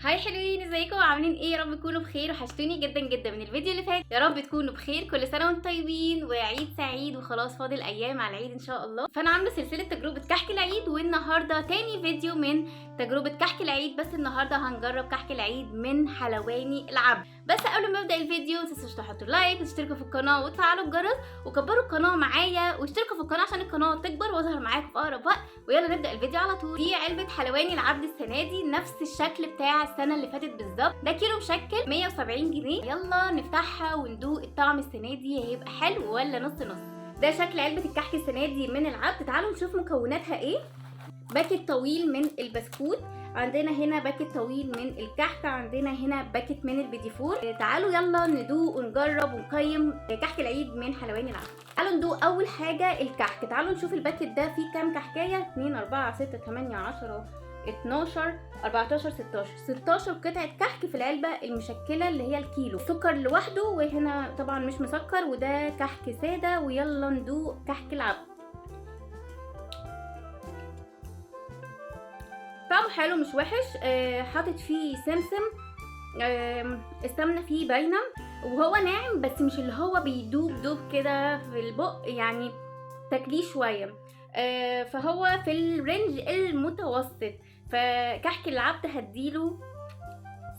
Hi حلوين، ازيكم؟ عاملين ايه؟ يا رب تكونوا بخير. وحشتوني جدا جدا من الفيديو اللي فات. يا رب تكونوا بخير، كل سنة وانتم طيبين وعيد سعيد. وخلاص فاضل ايام على العيد ان شاء الله. فانا عامله سلسلة تجربه كحك العيد، والنهارده تاني فيديو من تجربه كحك العيد، بس النهارده هنجرب كحك العيد من حلواني العبد. بس قبل ما ابدا الفيديو متنسوش تحطوا like وتشتركوا في القناة وتفعلوا الجرس وكبروا القناة معايا واشتركوا في القناة عشان القناة تكبر واظهر معاكم في اقرب وقت. ويلا نبدا الفيديو على طول. دي علبة حلواني العبد السنة دي، نفس الشكل بتاع السنة اللي فاتت بالظبط. ده كيلو مشكل 170 جنيه. يلا نفتحها وندوق الطعم السنة دي هيبقى حلو ولا نص نص. ده شكل علبة الكحك السنة دي من العبد. تعالوا نشوف مكوناتها ايه. باكت طويل من البسكوت، عندنا هنا باكت طويل من الكحك، عندنا هنا باكت من البيتيفور. تعالوا يلا ندوق ونجرب ونقيم كحك العيد من حلواني العبد. تعالوا ندوق اول حاجة الكحك. تعالوا نشوف الباكت ده فيه كام كحكايه. 2 4 6 8 10 12 14 16 16 قطعه كحك في العلبة المشكلة اللي هي الكيلو. سكر لوحده، وهنا طبعا مش مسكر، وده كحك ساده. ويلا ندوق كحك العبد. طعمه حلو مش وحش. حاطط فيه سمسم، السمنة فيه باينة، وهو ناعم بس مش اللي هو بيدوب دوب كده في البق، يعني تاكليه شوية. فهو في ال range المتوسط. فكحك العبد هديله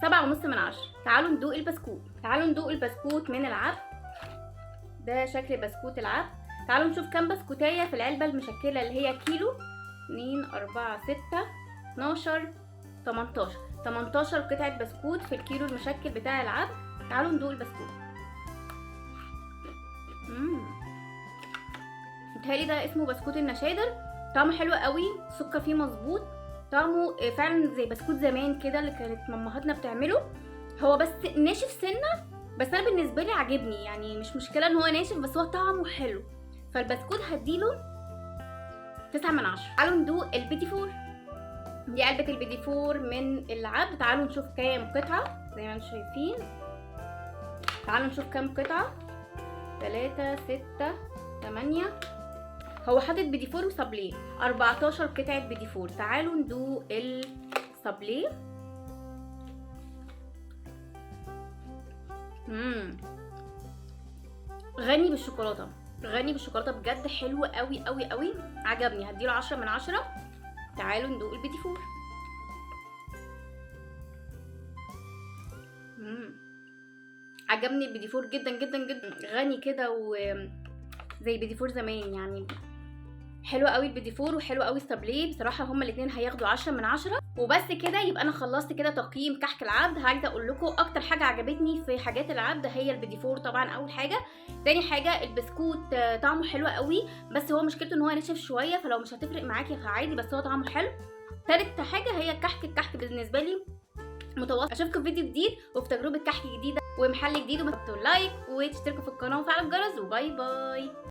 7.5 من 10. تعالوا ندوق البسكوت. تعالوا ندوق البسكوت من العبد. ده شكل بسكوت العبد. تعالوا نشوف كام بسكوتايه في العلبة المشكلة اللي هي كيلو. 2 4 6 12 18 18 قطعة بسكوت في الكيلو المشكل بتاع العبد. تعالوا ندوق البسكوت. متهيألي ده اسمه بسكوت النشادر. طعمه حلو قوي، السكر فيه مظبوط، طعمه فعلا زي بسكوت زمان كده اللي كانت مامهاتنا بتعمله. هو بس ناشف سنة، بس انا بالنسبة لي عاجبني، يعني مش مشكلة ان هو ناشف، بس هو طعمه حلو. فالبسكوت هديله 9 من 10. تعالوا ندوق البيتي فور. دي علبة البيتي فور من العبد. تعالوا نشوف كام قطعة زي ما انتم شايفين. تعالوا نشوف كام قطعة. 3 6 8. هو حاطط بيتي فور وصابليه، 14 قطعة بيتي فور. تعالوا ندوق الصابليه. غني بالشوكولاتة، غني بالشوكولاتة بجد، حلو قوي قوي قوي، عجبني، هديله 10 من 10. تعالوا ندوق البيتي فور. عجبني البيتي فور جدا جدا جدا، غني كده وزي بيتي فور زمان، يعني حلو قوي البيتي فور وحلو قوي الصابليه. بصراحة هما الاثنين هياخدوا 10 من 10. وبس كده يبقى انا خلصت كده تقييم كحك العبد. عايزه اقول لكم اكتر حاجة عجبتني في حاجات العبد هي البيتي فور طبعا اول حاجة. تاني حاجة البسكوت، طعمه حلو قوي، بس هو مشكلته ان هو ناشف شوية، فلو مش هتفرق معاكي فعادي، بس هو طعمه حلو. تالت حاجة هي الكحك. الكحك بالنسبة لي متوسط. اشوفكم في فيديو جديد وفي تجربه كحك جديدة ومحل جديد، وما تحطوا like وتشتركوا في القناة وتفعلوا الجرس، و bye bye.